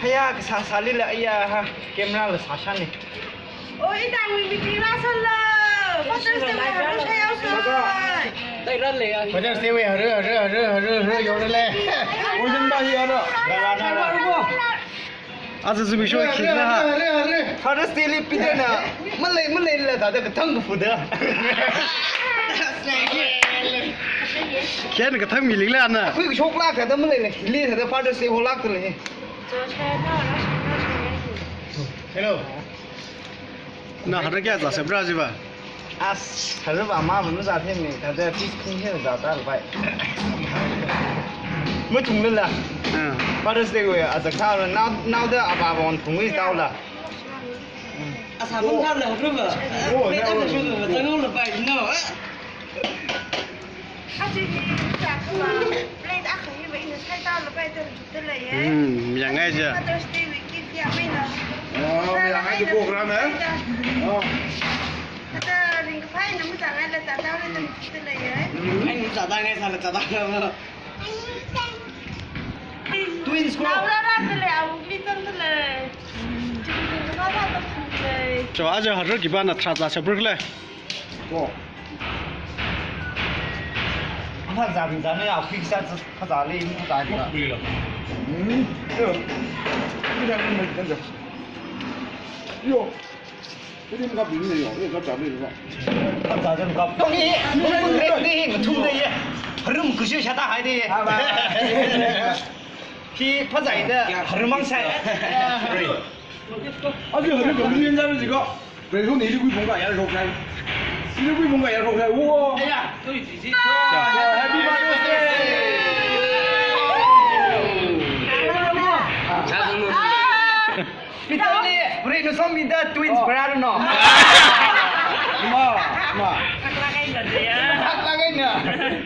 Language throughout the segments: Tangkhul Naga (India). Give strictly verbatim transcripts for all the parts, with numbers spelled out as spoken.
Haya, kasā sālila, aya, ha, camera la sāshāne. Oh, itangwui meeting rāsāla. Father's Day wui haru shayao sā. Father's Day wui haru, haru, haru, haru, haru, yorale. Ozan ba hi haru. Aja zimiksho khina ha. Father's Day li pidana. Malei, maleila thāda kathang kafuda. Khian kathang miling la na. Khui shoklak thāda maleila. Li thāda Father's Day holak tale. Hello. Na haru kayā zāsābra jiva? As, haru va ma manu zāthei mi, thāda piece khung hi zātālpai. Machunglala. Ah. Father's Day wui azak thāra, nao, naoda avāva̱wui phungwui taola. Asā phung thāla haru va. Oh, pei no. Thāla shu va, zanglapai, no. Aja hi zākhala, plate akha hiva ina sātālapai da leiye. Hmm, yangngai ja. Father's Day wui gift ya maina. Oh, yangngai ja program, eh? Oh. Kata ringkaphā ina mazangngaila zātāla da leiye. Ai, mazangngai sāla zātāla. Twins ko. Naorara da lei, awui tang da lei. Ringkaphā da lei. Cho, aja haru khipāna tharā zāsābra khala. Ko. Phazā mi zāna ya, quick shot phazā lei, phazā lei. Hmm. Yo. Yo. Yo. Yo, kap ni yo, yo, kap ni yo. Phazā jam kap. Tong hi, tong hi, tong hi, tong hi. Harum kushu shata hai de. Hi phazā da, harum mang sai. Aja haru kami ni zāra jiko. Preso ni likui bongka ya shokai. Likui bongka ya shokai. Wo. Aya. Happy Father's Day. Peter ni, Brino Somida twins brother no. Ma, ma.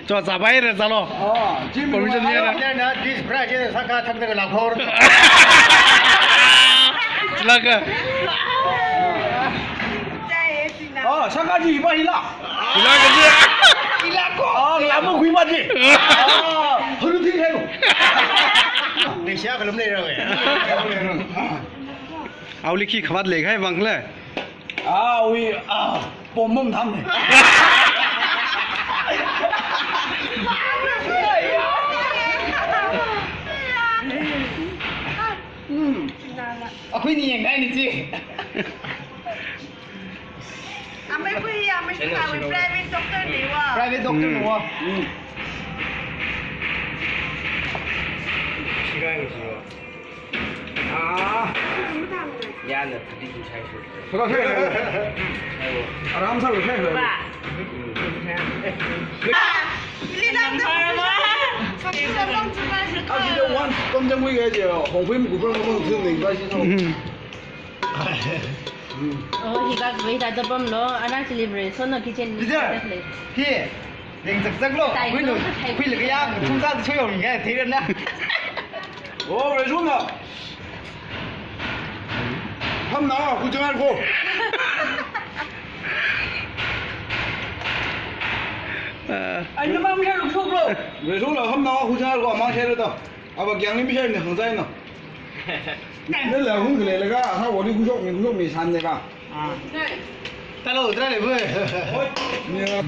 Cho, zāpaira zālo. Oh, Jim. Permission ni ra. This brother saka thang thang la khor. Laga. Oh, saka ji ba hila. Laga ji. Hila ko. Oh, la mo kui ma ji. Oh, hulu thi hai. Ni sia kalam nei ra. Awui khi khavat lekhai vang le. Ah, ui, ah, pom pom tham ne. Hmm. Akhui ni yang ngai ni ji. Amei kui, amei kui, private doctor ni wa. Private doctor ni wa. Hmm. Ah. Yana tadi tu saya tu. Aram sa lo saya. Aji de wan, tom jam wui ga je, hong pui mu ku pran mo thun ni ba si no. Oh, hi kak wei da da bam lo, ana chili bre, so no kitchen. Hi. Ding zak zak lo. Kui lo, kui lo ya, thung sa so yong ga, thei na. Oh, bre jun na. Ham na, ku jangar ko. Ai, na bam ya lo lo. Bre jun na, ham na, ku jangar ko, mang share ta. Aba kyang ni mi share ni hang zai na. Nala hung khalei laga, ha, wali kushok mi, kushok mi san ne ka. Ah. Talo, talo, boy. Ya.